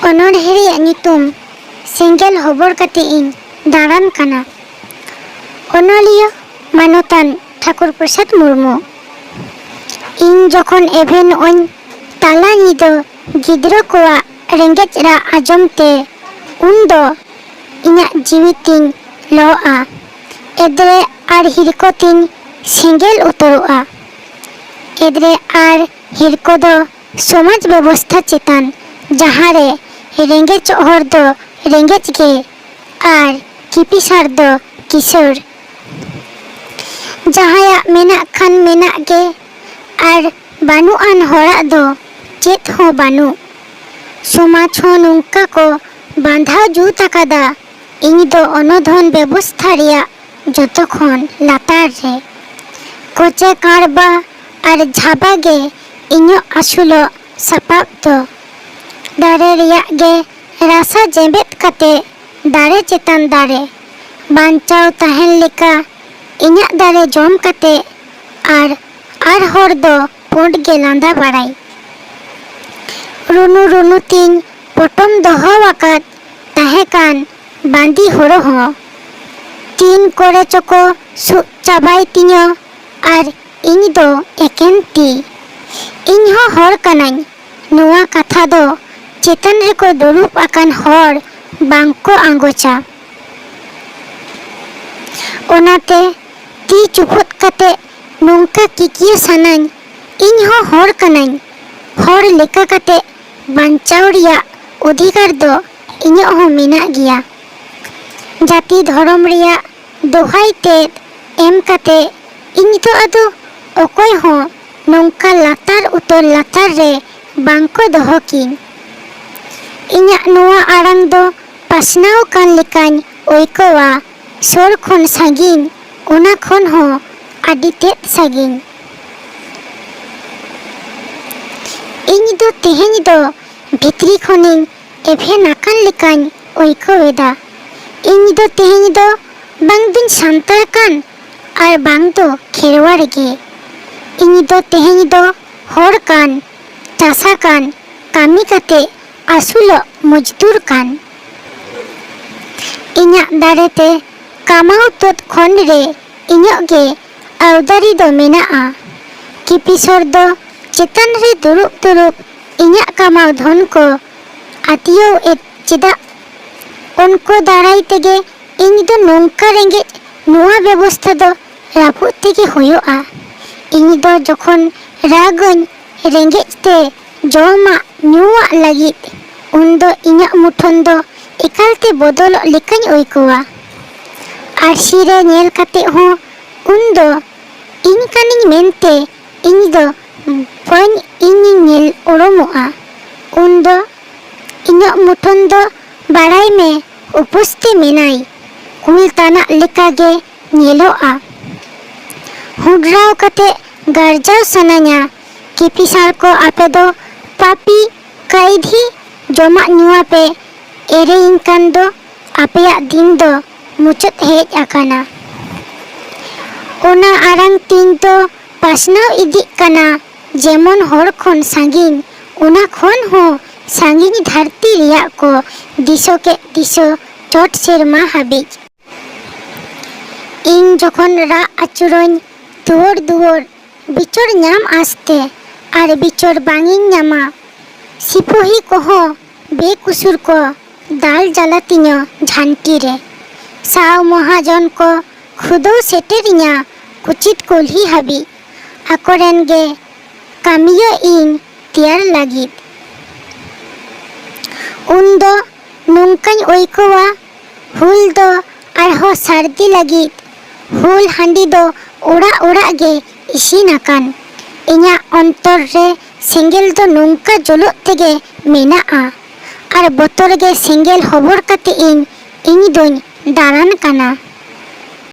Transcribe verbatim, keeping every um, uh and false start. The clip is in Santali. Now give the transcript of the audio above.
ᱚᱱᱚᱬᱦᱮ ᱨᱮᱭᱟᱜ ᱧᱩᱛᱩᱢ ᱥᱮᱸᱜᱮᱞ ᱦᱚᱵᱚᱨ ᱠᱟᱛᱮ ᱤᱧ ᱫᱟᱬᱟᱱ ᱠᱟᱱᱟ᱾ ᱚᱱᱚᱞᱤᱭᱟᱹ ᱢᱟᱱᱚᱛᱟᱱ ᱴᱷᱟᱠᱩᱨ ᱯᱨᱚᱥᱟᱫᱽ ᱢᱩᱨᱢᱩ᱾ ᱤᱧ ᱡᱚᱠᱷᱚᱱ ᱮᱵᱷᱮᱱᱚᱜᱼᱟᱹᱧ ᱛᱟᱞᱟ ᱧᱤᱫᱟᱹ ᱜᱤᱫᱽᱨᱟᱹ ᱠᱚᱣᱟᱜ ᱨᱮᱸᱜᱮᱡ ᱨᱟᱜ ᱟᱸᱡᱚᱢ ᱛᱮ, ᱩᱱᱫᱚ ᱤᱧᱟᱹᱜ ᱡᱤᱣᱤ ᱛᱤᱧ ᱞᱚᱜᱼᱟ᱾ ᱮᱫᱽᱨᱮ ᱟᱨ ᱦᱤᱨᱠᱚ ᱛᱤᱧ ᱥᱮᱸᱜᱮᱞ ᱩᱛᱟᱹᱨᱚᱜᱼᱟ᱾ ᱮᱫᱽᱨᱮ ᱟᱨ ᱦᱤᱨᱠᱚ ᱫᱚ ᱥᱚᱢᱟᱡᱽ ᱵᱮᱵᱚᱥᱛᱷᱟ ᱪᱮᱛᱟᱱ, ᱡᱟᱦᱟᱸ ᱨᱮ ᱨᱮᱸᱜᱮᱡᱚᱜ ᱦᱚᱲ ᱫᱚ ᱨᱮᱸᱜᱮᱡ ᱜᱮ ᱟᱨ ᱠᱤᱯᱤᱥᱟᱨ ᱫᱚ ᱠᱤᱥᱟᱹᱬ᱾ ᱡᱟᱦᱟᱸᱭᱟᱜ ᱢᱮᱱᱟᱜ ᱠᱷᱟᱱ ᱢᱮᱱᱟᱜ ᱜᱮ ᱟᱨ ᱵᱟᱹᱱᱩᱜ ᱟᱱ ᱦᱚᱲᱟᱜ ᱫᱚ ᱪᱮᱫ ᱦᱚᱸ ᱵᱟᱹᱱᱩᱜ᱾ ᱥᱚᱢᱟᱡᱽ ᱦᱚᱸ ᱱᱚᱝᱠᱟ ᱠᱚ ᱵᱟᱸᱫᱷᱟᱣ ᱡᱩᱛ ᱟᱠᱟᱫᱟ᱾ ᱤᱧ ᱫᱚ ᱚᱱᱚᱫᱷᱚᱱ ᱵᱮᱵᱚᱥᱛᱷᱟ ᱨᱮᱭᱟᱜ ᱡᱚᱛᱚ ᱠᱷᱚᱱ ᱞᱟᱛᱟᱨ ᱨᱮ᱾ ᱠᱚᱪᱮ ᱠᱟᱬᱵᱟ ᱟᱨ ᱡᱷᱟᱵᱟ ᱜᱮ ᱤᱧᱟᱹᱜ ᱟᱹᱥᱩᱞᱚᱜ ᱥᱟᱯᱟᱵ ᱫᱚ᱾ ᱫᱟᱨᱮ ᱨᱮᱭᱟᱜ ᱜᱮ ᱨᱟᱥᱟ ᱡᱮᱵᱮᱫ ᱠᱟᱛᱮ ᱫᱟᱨᱮ ᱪᱮᱛᱟᱱ ᱫᱟᱨᱮ ᱵᱟᱧᱪᱟᱣ ᱛᱟᱦᱮᱱ ᱞᱮᱠᱟ ᱤᱧᱟᱹᱜ ᱫᱟᱨᱮ ᱡᱚᱢ ᱠᱟᱛᱮ ᱟᱨ, ᱟᱨ ᱦᱚᱲ ᱫᱚ ᱯᱩᱸᱰ ᱜᱮ ᱞᱟᱸᱫᱟ ᱵᱟᱲᱟᱭ᱾ ᱨᱩᱱᱩ ᱨᱩᱱᱩ ᱛᱤᱧ ᱯᱚᱴᱚᱢ ᱫᱚᱦᱚ ᱟᱠᱟᱫ ᱛᱟᱦᱮᱸ ᱠᱟᱱ ᱵᱟᱸᱫᱤ ᱦᱳᱲᱳ ᱦᱚᱸ ᱛᱤᱱ ᱠᱚᱨᱮ ᱪᱚᱠᱚ ᱥᱩᱜ ᱪᱟᱵᱟᱭ ᱛᱤᱧᱟᱹ ᱟᱨ ᱤᱧ ᱫᱚ ᱮᱠᱮᱱ ᱛᱤ᱾ ᱤᱧ ᱦᱚᱸ ᱦᱚᱲ ᱠᱟᱹᱱᱟᱹᱧ, ᱱᱚᱣᱟ ᱠᱟᱛᱷᱟ ᱫᱚ ᱪᱮᱛᱟᱱ ᱨᱮᱠᱚ ᱫᱩᱲᱩᱵ ᱟᱠᱟᱱ ᱦᱚᱲ ᱵᱟᱝ ᱠᱚ ᱟᱸᱜᱚᱪᱟ᱾ ᱚᱱᱟᱛᱮ ᱛᱤ ᱪᱩᱯᱩᱫ ᱠᱟᱛᱮ ᱱᱚᱝᱠᱟ ᱠᱤᱠᱤᱭᱟᱹ ᱥᱟᱱᱟᱧ, ᱤᱧ ᱦᱚᱸ ᱦᱚᱲ ᱠᱟᱹᱱᱟᱹᱧ᱾ ᱦᱚᱲ ᱞᱮᱠᱟ ᱠᱟᱛᱮ ᱵᱟᱧᱪᱟᱣ ᱨᱮᱭᱟᱜ ᱚᱫᱷᱤᱠᱟᱨ ᱫᱚ ᱤᱧᱟᱹᱜ ᱦᱚᱸ ᱢᱮᱱᱟᱜ ᱜᱮᱭᱟ᱾ ᱡᱟᱹᱛᱤ ᱫᱷᱚᱨᱚᱢ ᱨᱮᱭᱟᱜ ᱫᱚᱦᱟᱭ ᱛᱮᱫ ᱮᱢ ᱠᱟᱛᱮ ᱤᱧ ᱫᱚ ᱟᱫᱚ ᱚᱠᱚᱭ ᱦᱚᱸ ᱱᱚᱝᱠᱟ ᱞᱟᱛᱟᱨ ᱩᱛᱟᱹᱨ ᱞᱟᱛᱟᱨ ᱨᱮ ᱵᱟᱝ ᱠᱚ ᱫᱚᱦᱚ ᱠᱤᱧ᱾ ᱤᱧᱟᱹᱜ ᱱᱚᱣᱟ ᱟᱲᱟᱝ ᱫᱚ ᱯᱟᱥᱱᱟᱣ ᱠᱟᱱ ᱞᱮᱠᱟᱧ ᱟᱹᱭᱠᱟᱹᱣᱟ, ᱥᱩᱨ ᱠᱷᱚᱱ ᱥᱟᱺᱜᱤᱧ, ᱚᱱᱟ ᱠᱷᱚᱱ ᱦᱚᱸ ᱟᱹᱰᱤ ᱛᱮᱫ ᱥᱟᱺᱜᱤᱧ᱾ ᱤᱧ ᱫᱚ ᱛᱮᱦᱮᱧ ᱫᱚ ᱵᱷᱤᱛᱨᱤ ᱠᱷᱚᱱᱤᱧ ᱮᱵᱷᱮᱱ ᱟᱠᱟᱱ ᱞᱮᱠᱟᱧ ᱟᱹᱭᱠᱟᱹᱣ ᱮᱫᱟ᱾ ᱤᱧ ᱫᱚ ᱛᱮᱦᱮᱧ ᱫᱚ ᱵᱟᱝ ᱫᱩᱧ ᱥᱟᱱᱛᱟᱲ ᱠᱟᱱ ᱟᱨ ᱵᱟᱝ ᱫᱚ ᱠᱷᱮᱨᱣᱟᱲ ᱜᱮ᱾ ᱤᱧ ᱫᱚ ᱛᱮᱦᱮᱧ ᱫᱚ ᱦᱚᱲ ᱠᱟᱱ, ᱪᱟᱥᱟ ᱠᱟᱱ, ᱠᱟᱹᱢᱤ ᱠᱟᱛᱮ ᱟᱹᱥᱩᱞᱚᱜ ᱢᱚᱡᱽᱫᱩᱨ ᱠᱟᱱ᱾ ᱤᱧᱟᱹᱜ ᱫᱟᱲᱮ ᱛᱮ ᱠᱟᱢᱟᱣ ᱛᱩᱫ ᱠᱷᱚᱱ ᱨᱮ ᱤᱧᱟᱹᱜ ᱜᱮ ᱟᱹᱣᱫᱟᱹᱨᱤ ᱫᱚ ᱢᱮᱱᱟᱜᱼᱟ᱾ ᱠᱤᱯᱤᱥᱚᱨ ᱫᱚ ᱪᱮᱛᱟᱱ ᱨᱮ ᱫᱩᱲᱩᱵ ᱫᱩᱲᱩᱵ ᱤᱧᱟᱹᱜ ᱠᱟᱢᱟᱣ ᱫᱷᱚᱱ ᱠᱚ ᱟᱹᱛᱤᱭᱟᱹᱣ ᱮᱫ ᱪᱮᱫᱟᱜ? ᱩᱱᱠᱩ ᱫᱟᱨᱟᱭ ᱛᱮᱜᱮ ᱤᱧ ᱫᱚ ᱱᱚᱝᱠᱟ ᱨᱮᱸᱜᱮᱡ, ᱱᱚᱣᱟ ᱵᱮᱵᱚᱥᱛᱷᱟ ᱫᱚ ᱨᱟᱹᱯᱩᱫ ᱛᱮᱜᱮ ᱦᱩᱭᱩᱜᱼᱟ᱾ ᱤᱧ ᱫᱚ ᱡᱚᱠᱷᱚᱱ ᱨᱟᱜᱟᱹᱧ ᱨᱮᱸᱜᱮᱡ ᱛᱮ ᱡᱚᱢᱟᱜ ᱧᱩᱣᱟᱜ ᱞᱟᱹᱜᱤᱫ, ᱩᱱᱫᱚ ᱤᱧᱟᱹᱜ ᱢᱩᱴᱷᱟᱹᱱ ᱫᱚ ᱮᱠᱟᱞᱛᱮ ᱵᱚᱫᱚᱞᱚᱜ ᱞᱮᱠᱟᱧ ᱟᱹᱭᱠᱟᱹᱣᱟ᱾ ᱟᱹᱨᱥᱤ ᱨᱮ ᱧᱮᱞ ᱠᱟᱛᱮ ᱦᱚᱸ ᱩᱱᱫᱚ ᱤᱧ ᱠᱟᱹᱱᱟᱹᱧ ᱢᱮᱱᱛᱮ ᱤᱧ ᱫᱚ ᱵᱟᱹᱧ ᱤᱧᱤᱧ ᱧᱮᱞ ᱩᱨᱩᱢᱚᱜᱼᱟ᱾ ᱩᱱᱫᱚ ᱤᱧᱟᱹᱜ ᱢᱩᱴᱷᱟᱹᱱ ᱫᱚ ᱵᱟᱲᱟᱭ ᱢᱮ ᱩᱯᱟᱹᱥ ᱛᱮ ᱢᱮᱱᱟᱭ, ᱠᱩᱞ ᱛᱟᱱᱟᱜ ᱞᱮᱠᱟᱜᱮ ᱧᱮᱞᱚᱜᱼᱟ᱾ ᱦᱩᱰᱨᱟᱣ ᱠᱟᱛᱮ ᱜᱟᱨᱡᱟᱣ ᱥᱟᱱᱟᱧᱟ, ᱠᱤᱯᱤᱥᱟᱨ ᱠᱚ ᱟᱯᱮ ᱫᱚ ᱯᱟᱯᱤ ᱠᱟᱹᱭᱫᱷᱤ ᱡᱚᱢᱟᱜ ᱧᱩᱣᱟᱜ ᱯᱮ ᱮᱨᱮᱧ ᱠᱟᱱ ᱫᱚ ᱟᱯᱮᱭᱟᱜ ᱫᱤᱱ ᱫᱚ ᱢᱩᱪᱟᱹᱫ ᱦᱮᱡ ᱟᱠᱟᱱᱟ᱾ ᱚᱱᱟ ᱟᱲᱟᱝ ᱛᱤᱧ ᱫᱚ ᱯᱟᱥᱱᱟᱣ ᱤᱫᱤᱜ ᱠᱟᱱᱟ, ᱡᱮᱢᱚᱱ ᱦᱚᱲ ᱠᱷᱚᱱ ᱥᱟᱺᱜᱤᱧ, ᱚᱱᱟ ᱠᱷᱚᱱ ᱦᱚᱸ ᱥᱟᱺᱜᱤᱧ ᱫᱷᱟᱹᱨᱛᱤ ᱨᱮᱭᱟᱜ ᱠᱚ ᱫᱤᱥᱟᱹ ᱠᱮᱫ ᱫᱤᱥᱟᱹ ᱪᱚᱴ ᱥᱮᱨᱢᱟ ᱦᱟᱹᱵᱤᱡ᱾ ᱤᱧ ᱡᱚᱠᱷᱚᱱ ᱨᱟᱜ ᱟᱹᱪᱩᱨᱚᱧ ᱫᱩᱣᱟᱹᱨ ᱫᱩᱣᱟᱹᱨ, ᱵᱤᱪᱟᱹᱨ ᱧᱟᱢ ᱟᱥᱛᱮ ᱟᱨ ᱵᱤᱪᱟᱹᱨ ᱵᱟᱝ ᱤᱧ ᱧᱟᱢᱟ, ᱥᱤᱯᱟᱹᱦᱤ ᱠᱚᱦᱚᱸ ᱵᱮᱠᱩᱥᱩᱨ ᱠᱚ ᱫᱟᱞ ᱡᱟᱞᱟᱛᱤᱧᱟ ᱡᱷᱟᱱᱴᱤ ᱨᱮ᱾ ᱥᱟᱶ ᱢᱚᱦᱟᱡᱚᱱ ᱠᱚ ᱠᱷᱩᱫᱟᱹᱣ ᱥᱮᱴᱮᱨᱤᱧᱟ ᱠᱩᱪᱤᱛ ᱠᱩᱞᱦᱤ ᱦᱟᱹᱵᱤᱡ, ᱟᱠᱚᱨᱮᱱ ᱜᱮ ᱠᱟᱹᱢᱤᱭᱟᱹ ᱤᱧ ᱛᱮᱭᱟᱨ ᱞᱟᱹᱜᱤᱫ᱾ ᱩᱱᱫᱚ ᱱᱚᱝᱠᱟᱧ ᱟᱹᱭᱠᱟᱹᱣᱟ, ᱦᱩᱞ ᱫᱚ ᱟᱨᱦᱚᱸ ᱥᱟᱹᱨᱫᱤ ᱞᱟᱹᱜᱤᱫ᱾ ᱦᱩᱞ ᱦᱟᱺᱰᱤ ᱫᱚ ᱚᱲᱟᱜ ᱚᱲᱟᱜ ᱜᱮ ᱤᱥᱤᱱ ᱟᱠᱟᱱ᱾ ᱤᱧᱟᱹᱜ ᱚᱱᱛᱚᱨ ᱨᱮ ᱥᱮᱸᱜᱮᱞ ᱫᱚ ᱱᱚᱝᱠᱟ ᱡᱩᱞᱩᱜ ᱛᱮᱜᱮ ᱢᱮᱱᱟᱜᱼᱟ᱾ ᱟᱨ ᱵᱚᱛᱚᱨ ᱜᱮ ᱥᱮᱸᱜᱮᱞ ᱦᱚᱵᱚᱨ ᱠᱟᱛᱮ ᱤᱧ, ᱤᱧ ᱫᱚᱧ ᱫᱟᱬᱟᱱ ᱠᱟᱱᱟ᱾